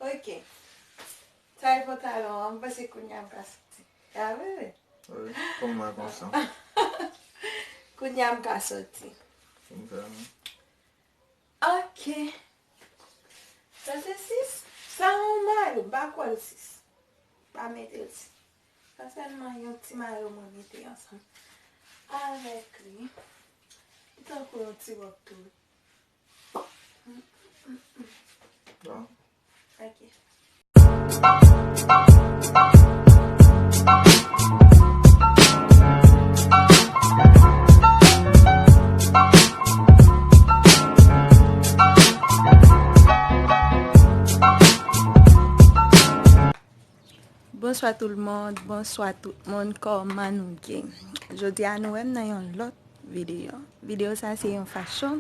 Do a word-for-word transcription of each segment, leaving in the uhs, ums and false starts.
Ok. Sa e pantalon an, m panse kounye a m ka soti. A wi, wi. Wi, kòman konsa? Kounye a m ka soti. Konsa. Ok. Sa se sis. Sa yon mayo, m pa kwè l sis. Pa mete l sis. Sa sèlman yon ti mayo mwen mete ansanm avèk li. Li tankou yon ti wòb tou. Bon. Ok. Bonswa tout moun, bonswa tout moun, kòman nou ye? Jodi a nou wè m nan yon lòt videyo. Videyo sa se yon fashion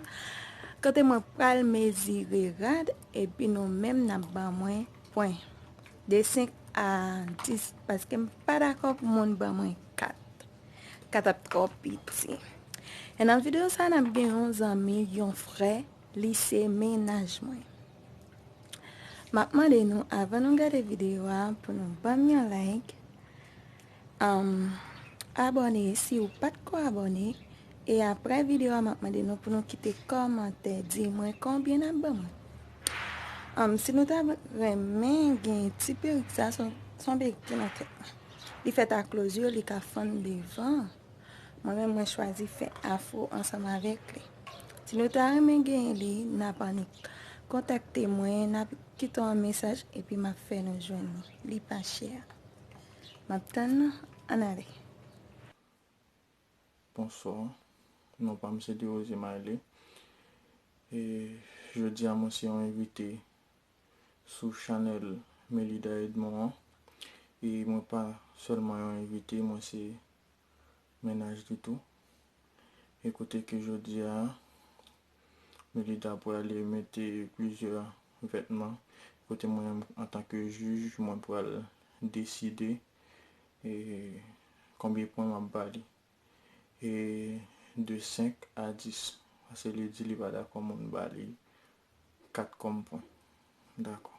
kote mwen pral mezire rad epi nou menm n ap ban mwen pwen de senk a dis paske m pa dakò pou moun ban mwen kat. Kat ap twò piti. E nan videyo sa n ap gen yon zanmi, yon frè, li se mennaj mwen. M ap mande nou, avan nou gade videyo a, pou nou ban m yon like, um, abòne si w pa t ko abòne, e apre videyo a, m ap mande nou pou nou kite kòmantè, di mwen konbyen n ap ban mwen. Um, si nou ta renmen gen ti perik sa, se yon, se yon perik ki nan tèt mwen. Li fèt a klozyo, li ka fann devan. Mwen menm, mwen chwazi fè afro ansanm avèk li. Si nou ta renmen genyen li, n ap annik kontakte mwen, n ap kite yon mesaj, epi m ap fè nou jwenn li. Li pa chè. M ap tann nou, ann ale. Bonswa. Non pa m se Derose Marley. E jodi a, mwen se yon envite sou chanèl Melida Edmond an. E mwen pa sèlman yon envite, mwen se mennaj li tou. E kote ke jodi a, Melida pral mete plizyè vètman. Kote mwen, antanke jij, mwen pral deside, e, konbyen pwen m ap ba li. E de senk a dis. Paske li di li pa dakò moun ba li kat kòm pwen. Dakò.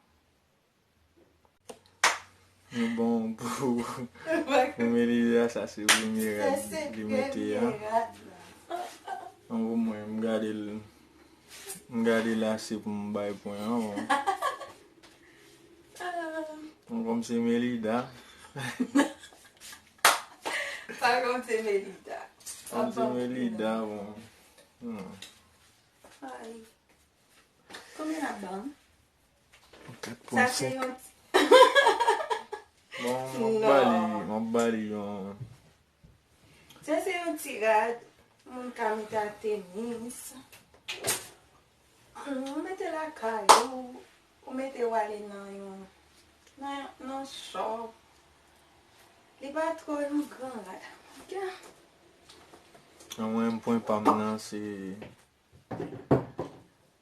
Nou bon pou, pou Melida, sa se premye rad li mete a. An pou mwen, m gade l, m gade l ase pou m bay pwen an, bon. Bon, kòm se Melida. Pa kòm se Melida. Kòm se Melida, bon. Hmm. Ay. Konbyen n ap ban m? Kat pwen senk. Sa se yon ti... Bon, m ap ba li, m ap ba li yon... Sa se yon ti rad moun ka mete a tenis. Ou mete lakay ou, ou mete w ale nan yon, nan, nan shop. Li pa twò yon gran rad. Ok. Mwen, pwen pa m nan, se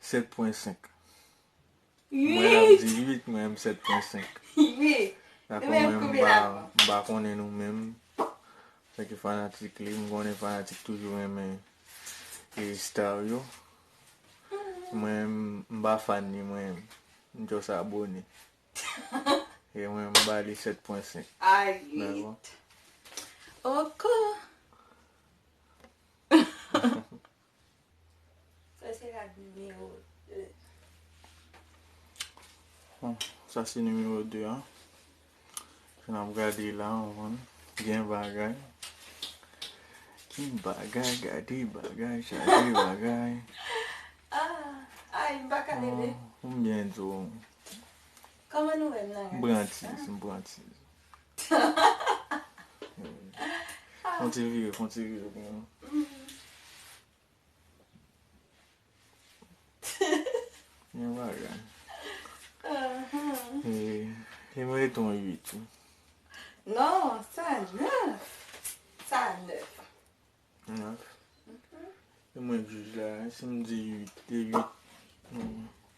sèt pwen senk. Mwen ap di uit, mwen menm sèt pwen senk. Dakò, mwen menm m pa, m pa konnen nou menm. Antanke fanatik li, m konnen fanatik toujou renmen e star yo. Mwen menm, m pa fan li, mwen menm. M just abòne. E mwen, m ba li sèt pwen senk. Dakò? Ok. Sa se rad nimewo de. Bon, sa se nimewo de a. Jan n ap gade la, w konprann. Gen bagay. Gen bagay, gade bagay, chaje bagay. Ah, ay, m pa ka rele. Oh, m byen di w. Kòman nou wè m nan rad sa? M pran tiz, m pran tiz. Fon ti vire, fon ti vire pou mwen. Yon bagay. E, e mwen ret yon uit wi. Non, sa nèf. Sa nèf. Nèf. E mwen k jij la, si m di uit, e uit.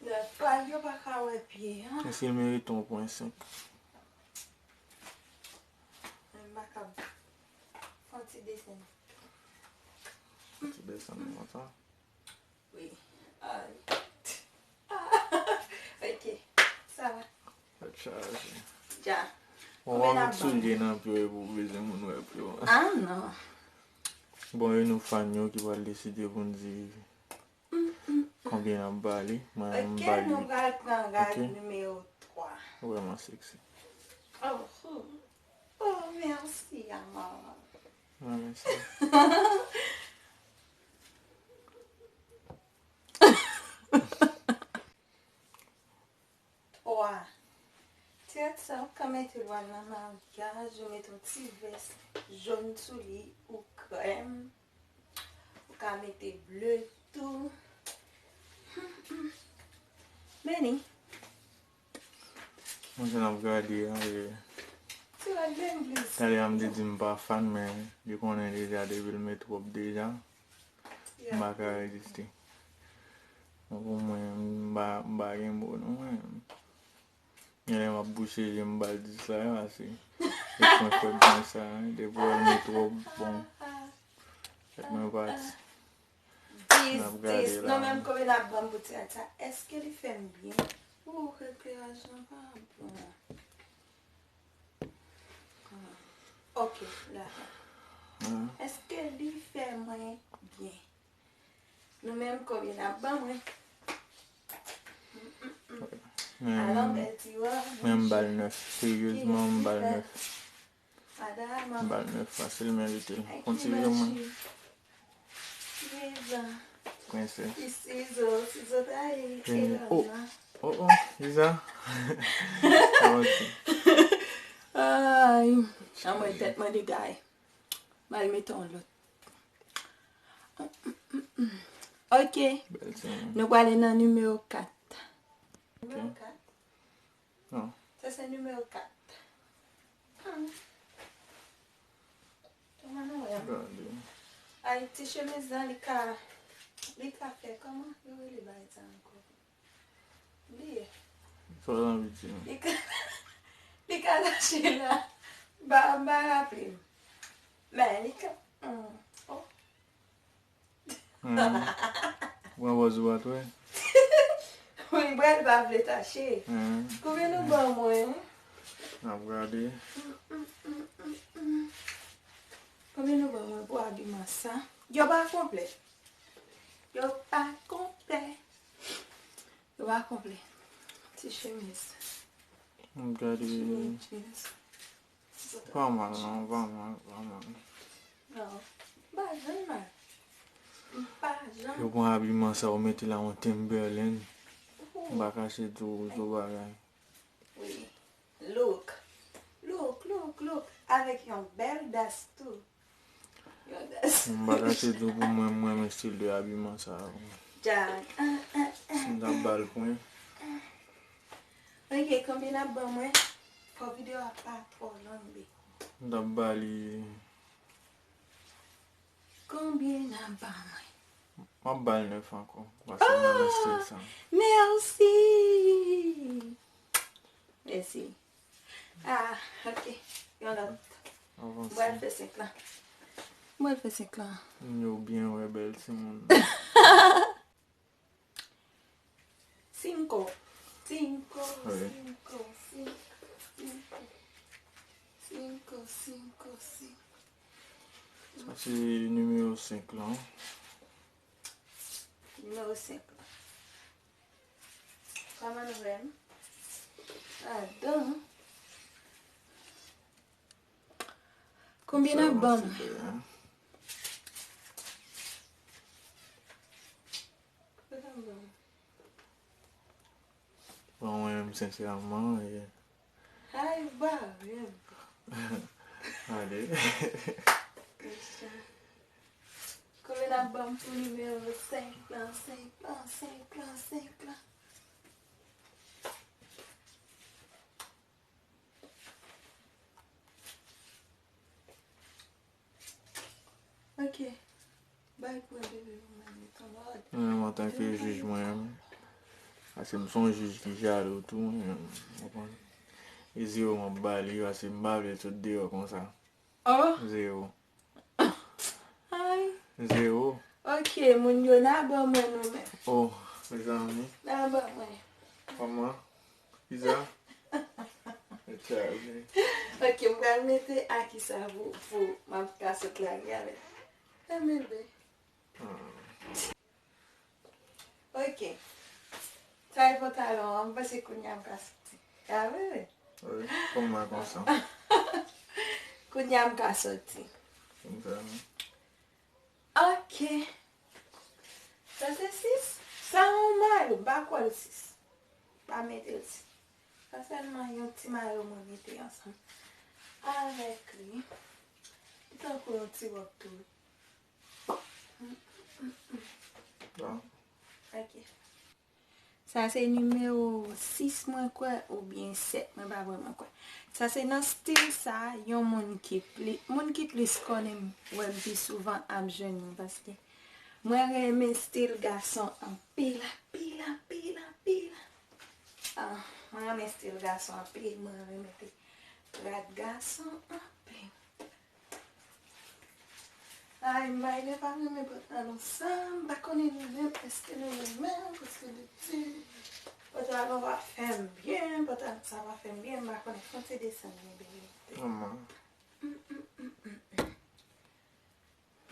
Nèf pa, yo pa ka wè pye an. Èske l merite yon pwen senk? M pa ka fè yon ti desen. Ti desen konsa. Wi. Ah. Ah. Ok. Sa va. Chaje. Dja. Bon, w ap met soulye nan pye w epi w bezwen moun wè pye w. Ah non. Bon, e nou fan yo ki pral deside pou n di konbyen n ap ba li. Mwen, m ba li. Ok, nou pral pran rad nimewo twa. Vrèman seksi. Oh, oh. Oh, merci, amor. Mwen, mèsi. Twa. Ti rad sa, ou ka mete l, w al nan maryaj, ou mete yon ti vès jòn sou li, ou krèm, ou ka mete ble tou. Meni. Mwen se n ap gade a, e. Ti rad gen bliz. Talè a m te di m pa fan, men li konnen deja depi l met wòb deja. M pa ka reziste. Bon, pou mwen, m pa, m pa gen mo non, mwen. Genlè m ap bouche je m ba l dis la, e pase. Epi mwen fè byen sa, depi w wè m met wòb, bon. Fèt mwen pati. N ap gade la. Nou menm, konbyen n ap ban m pou ti rad sa? Èske li fè m byen? Ou, ekleraj lan pa bon. Ok, la. Èske li fè mwen byen? Nou menm, konbyen n ap ban mwen? Alò, bèl ti wòb. Men m ba l nèf. Seryezman, m ba l nèf. M ba l nèf fasil, merite l. Kontinye mwen. Princess. Ti sizo, sizo taye. Oh, oh, oh, Lisa. Ay, anmwey, tèt mwen degay. M al mete yon lòt. Ok. Bèl ti moun. Nou prale nan nimewo kat. Nimewo kat? Non. Sa se nimewo kat. Hmm. Kòman nou wè? Gade. Ay, ti chemiz lan, li ka, li ka fè kòman? Yo rele bagay sa ankò. Bliye. Sa w anvi di? Li ka, li ka lache la. M pa, m pa raple m. Men, li ka, hmm. Oh. Hmm. Pran pòz ou pa t wè. Wi, m pa vle tache. Hmm. Konbyen nou ban mwen? N ap gade. Konbyen nou ban mwen pou abiman sa? Yo pa konplè. Yo pa konplè. Yo pa konplè. Ti chemiz. M gade. Ti chemiz. Pa mal non, pa mal, pa mal. Non. M pa janm mal. M pa janm. Yo pran abiman sa, yo mete la yon Timberland. Ooh. M pa kache di w, gwo bagay. Wi. Look. Look, look, look. Avèk yon bèl das tou. Yon das. M pa kache di w pou mwen, m renmen estil de abiman sa a. Djay. Ah, ah, ah. Si m t ap ba l pwen. Ok, konbyen n ap ban mwen? Fò videyo a pa twò long, baby. M t ap ba li. Konbyen n ap ba mwen? M ap ba l nèf ankò. Paske m renmen estil sa. Mèsi! Mèsi. Ah, ok. Yon lòt. Avanse. Mwen fè senk lan. Mwen fè senk lan. Yo byen wè bèl timoun. Cinco. Cinco, wi. Cinco, cinco. Cinco, cinco, cinco. Sa se nimewo senk lan. Nimewo senk lan. Kòman nou wè m? Adan. Konbyen n ap ban m? Bon, mwen menm, sensèman, e. Ay, ba, menm. Ale. Konbyen n ap ban m pou nimewo senk lan, senk lan, senk lan, senk lan? Ok. Bay pou bebe pou mwen, met an lòd. Mwen menm, antanke jij, mwen menm, paske m se yon jij ki jalou tou, mwen menm, w konprann? E zewo m ap ba li, paske m pa vle l sot deyò konsa. Oh. Zewo. Ay. Zewo. Ok, moun yo, n a ban mwen nou menm. Oh, mezanmi. N a ban mwen. Kòman? Kisa? Ok, m pral mete a kisa pou, pou m ap ka sot lage avè l. Fèmen l byen. Ok. Sa e pantalon an, m panse kounye a m ka soti. A wi, wi. Wi, kòman konsa? Kounye a m ka soti. Konsa, non? Ok. Sa se sis. Sa yon mayo, m pa kwè l sis. Pa mete l sis. Sa sèlman yon ti mayo mwen mete ansanm avèk li. Li tankou yon ti wòb tou. Bon. Ok. Sa se nimewo sis mwen kwè oubyen sèt, mwen pa vrèman kwè. Sa se nan stil sa, yon moun ki pli, moun ki plis konnen m, wè m pi souvan ap jwenn mwen, paske mwen renmen stil gason anpil, anpil, anpil, anpil. Ah, mwen renmen stil gason anpil, mwen renmen mete rad gason anpil. Ay, Maïla pa renmen pantalon sa, m pa konnen nou menm, èske nou renmen l, paske li di, pantalon pa fè m byen, pantalon sa pa fè m byen, m pa konnen, fon ti desann li byen. Manman.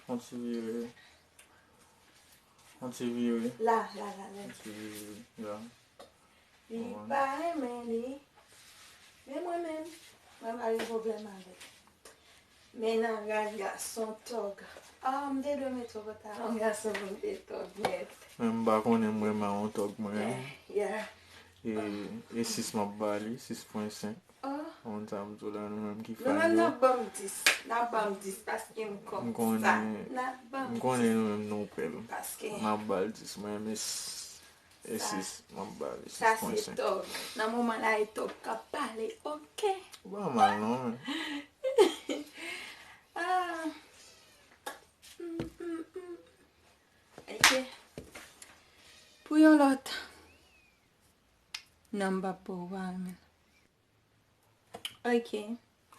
Fon ti vire. Fon ti vire. La, la, la, la. Fon ti vire, la. Li pa renmen li. Men mwen menm, mwen pa gen pwoblèm avè l. Men nan rad gason tòg. Ah, m te dwe mete yon pantalon gason pou m te tòg nèt. Men m pa konnen m renmen yon tòg mwen. Yeah, yeah. E, e sis m ap ba li, sis pwen senk. Oh. Konn sa m di w la, nou menm ki fan yo. Nou menm n ap ban m dis, n ap ban m dis, paske m konn sa. M konnen, n ap ban m dis. M konnen nou menm nou pè l. Paske. M ap ba l dis, mwen renmen s-, e sis, m ap ba li sis pwen senk. Sa se tòg. Nan moman la, e tòg k ap pale, ok? Ou pa mal non, men. Ah. Mm, mm, mm. Ok. Pou yon lòt. Non, m p ap ba w pa renmen l. Ok.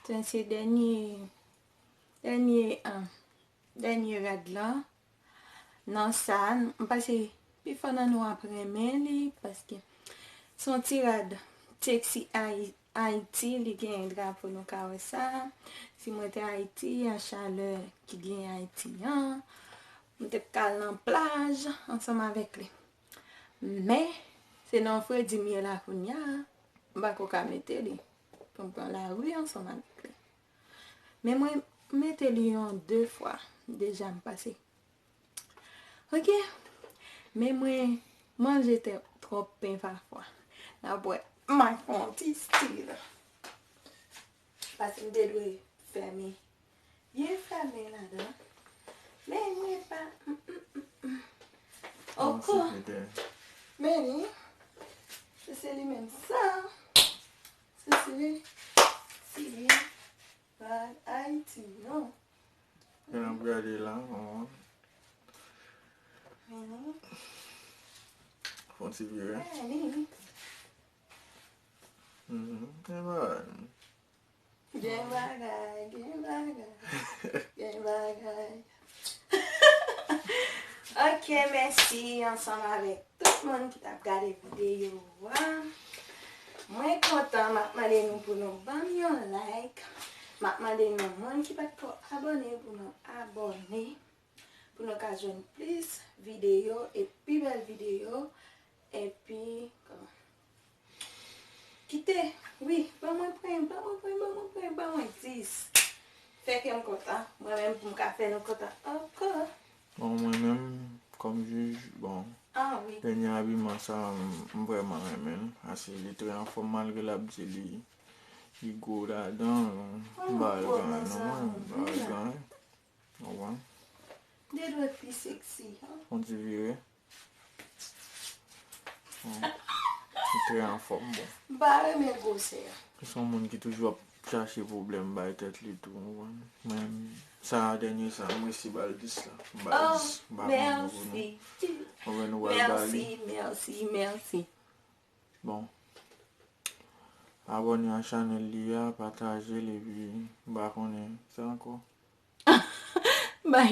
Sa se dènye, dènye, ah, dènye rad la. Nan sa, m panse pifò nan nou ap renmen li, paske se yon ti rad Sexy Haï-, Haïti, li gen drapo, nou ka wè sa. Si mwen te Ayiti, a chalè ki gen Ayiti an, m te kal nan plaj ansanm avèk li. Men, se nan fredi m ye la kounye a, m pako ka mete li pou m pran lari ansanm avèk li. Men mwen mete li yon de fwa deja m pase. Ok? Men mwen manje tè-, twòp pen pafwa. N ap wè, m ap fè yon ti stil. Paske m te dwe fèmen. Byen fèmen ladan. Men mwen pa, mm, mm, mm, mm. Ankò. Men li, se, se li menm sa. Se, se li. Rad Ayiti, non. Gen ap gade la, manman. Men li. Fon ti vire. Men li. Mhm. Gen bagay. Gen bagay, gen bagay, gen bagay. Ok, mèsi ansanm avèk tout moun ki t ap gade videyo a. Mwen kontan, m ap mande nou pou nou ban m yon like. M ap mande nou moun ki pa t ko abòne pou nou abòne. Pou nou ka jwenn plis videyo e pi bèl videyo. Epi, kòman? Kite, wi, ban mwen pwen, ban mwen pwen, ban mwen pwen, ban mwen dis. Fè kè m kontan. Mwen menm pou m ka fè nou kontan ankò. Bon, mwen menm, kòm jij, bon, ah, wi, dènye abiman sa, m, m vrèman renmen l. Paske li trè anfòm malgre l ap di li, li gwo ladan, m ba l gwo anyen non, mwen, m ba l gwo anyen. Ou konprann? De dwèt pi sexy, hein? Fon ti vire. Bon. Li trè anfòm, bon. M pa renmen gwosè a. Se yon moun ki toujou ap chache pwoblèm bay tèt li tou, ou konprann? Men sa dènye sa, m resi ba l dis la. M ba l dis. M pa konn pou nou. Ou konprann, ou pral ba li. Mèsi, mèsi, mèsi. Bon. Abòne a chanèl li a, pataje l epi m pa konnen sa ankò. Bay